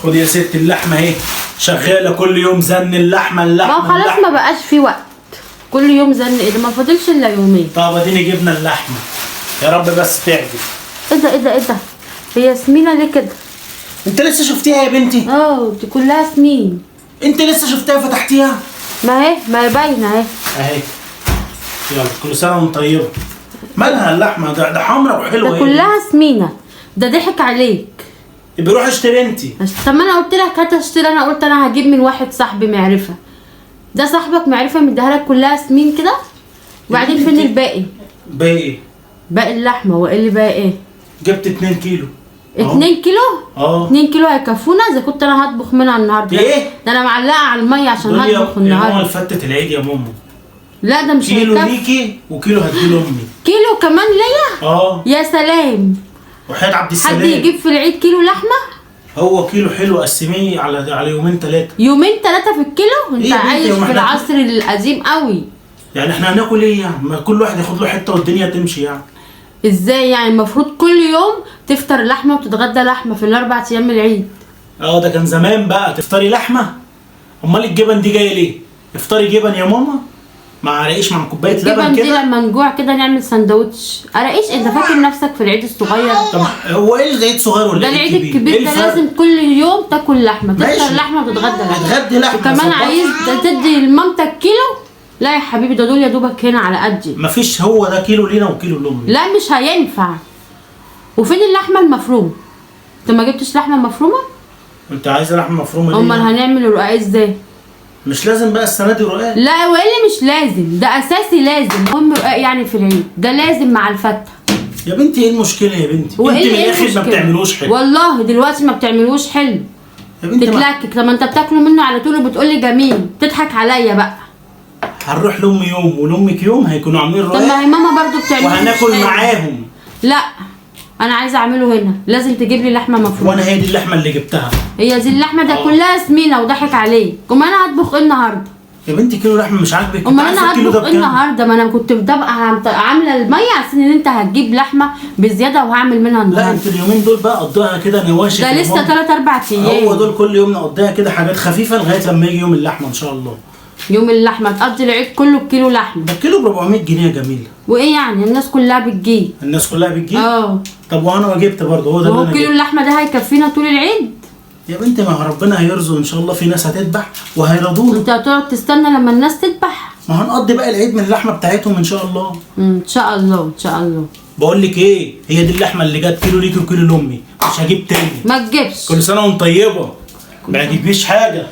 خد يا ست اللحمة اهي شغالة كل يوم زن اللحمة اللحمة. ما خلاص اللحمة. ما بقاش في وقت، كل يوم زن ايه ده، ما فاضلش الا يومين. طب اديني جبنا اللحمة، يا رب بس تعجب. ايه ده ايه ده ايه ده، هي سمينه ليه كده؟ انت لسه شفتيها يا بنتي؟ اه دي كلها سمين. انت لسه شفتيها فتحتيها؟ ما هي ما هي باينة اهي. اهي. يلا كل سنة وانت طيبة. مالها اللحمة؟ ده حمرا وحلوه. ده كلها سمينه، ده ضحك عليك. يبقى روحي اشتري انت. طب ما انا قلت لك هات اشتري، انا قلت انا هجيب من واحد صاحبي معرفة. ده صاحبك معرفة مديها لك كلها سمين كده؟ وبعدين فين الباقي؟ باقي ايه؟ باقي اللحمة. هو ايه اللي باقي ايه؟ جبت 2 كيلو. 2 كيلو؟ اه 2 كيلو هيكفونا اذا كنت انا هطبخ منها النهارده. ايه؟ ده انا معلقه على المية عشان هطبخ يا ماما النهارده. الفتة العيد يا ماما. لا ده مش كيلو هيكفي. ليكي وكيلو هديه لامي. كيلو كمان ليا؟ اه يا سلام. وحياة عبد السلام حد يجيب في العيد كيلو لحمه؟ هو كيلو حلو، قسميه على يومين ثلاثة. يومين ثلاثة في الكيلو؟ انت إيه يا بنتي، عايش هو في إحنا- العصر القديم قوي. يعني احنا هناكل ايه يعني؟ ما كل واحد ياخد له حتة والدنيا تمشي يعني. ازاي يعني؟ المفروض كل يوم تفطر لحمه وتتغدى لحمه في الاربع ايام العيد. اه ده كان زمان بقى تفطري لحمه. امال الجبن دي جاية ليه؟ افطري جبن يا ماما مع رقيش مع كوباية لبن الجبن دي كده. لما نجوع كده نعمل سندوتش قراقيش. انت فاكر نفسك في العيد الصغير؟ طب هو ايه العيد صغير ولا ده ايه العيد الكبير إيه ده الفرق؟ لازم كل يوم تاكل لحمه، تفطر ماشي. لحمه وتتغدى لحمه. هتغدي لحمه وكمان ظبطت. عايز تدي لمامتك كيلو؟ لا يا حبيبي، ده دول يا دوبك هنا على قدي. مفيش، هو ده كيلو لينا وكيلو لامي. لا مش هينفع. وفين اللحمة المفرومه؟ انت ما جبتش لحمه مفرومه؟ انت عايزه لحمه مفرومه ليه؟ امال هنعمل الرقاق ازاي؟ مش لازم بقى السنة دي رقاق. لا وايه اللي مش لازم؟ ده اساسي لازم. المهم رقاق يعني في العيد ده لازم مع الفته. يا بنتي ايه المشكلة يا بنتي؟ هو انت إيه من اللي إيه الاخر ما المشكلة؟ بتعملوش حلو. والله دلوقتي ما بتعملوش حلو. يا بنتي تتلكك. طب ما انت بتاكله منه على طول وبتقولي جميل، تضحك عليا بقى. هنروح لامي يوم ولامك يوم هيكونوا عاملين طب ما رقاق هي ماما برضو بتعمله وهناكل مش حلو. معاهم. لا انا عايزه اعمله هنا، لازم تجيب لي لحمه مفرومه. وانا هي دي اللحمة اللي جبتها. هي دي اللحمة ده آه. كلها سمينه وضحك عليك. امال انا هطبخ ايه النهارده؟ يا بنتي كيلو لحمه مش عاجبك؟ امال انت انا عارفة الكيلو ده هطبخ ايه بكام؟ النهارده؟ ما انا كنت ببقى عامله المية عشان ان انت هتجيب لحمه بزيادة وهعمل منها لا النهارده. انت اليومين دول بقى قضيها كده نواشف ده يا لسه ماما. 3 4 ايام. هو دول كل يوم نقضيها كده حاجات خفيفة لغاية لما يجي يوم اللحمة ان شاء الله. يوم اللحمة تقضي العيد كله بكيلو لحمه. ده الكيلو ب 400 جنيه يا جميلة. وايه يعني؟ الناس كلها بتجيب. الناس كلها بتجيب؟ اه. طب وانا ما جبت برضه، هو ده اللي وهو انا كيلو جبته. اللحمة ده هيكفينا طول العيد؟ يا بنتي ما ربنا هيرزق ان شاء الله، في ناس هتذبح وهيرضونا. انت هتقعد تستنى لما الناس تذبح؟ ما هنقضي بقى العيد من اللحمة بتاعتهم ان شاء الله. ان شاء الله ان شاء الله. بقول لك ايه، هي دي اللحمة اللي جت كيلو ليكي وكيلو لامي، مش هجيب تاني. ما تجيبش. كل سنة وانت طيبة. ما تجيبيش حاجة.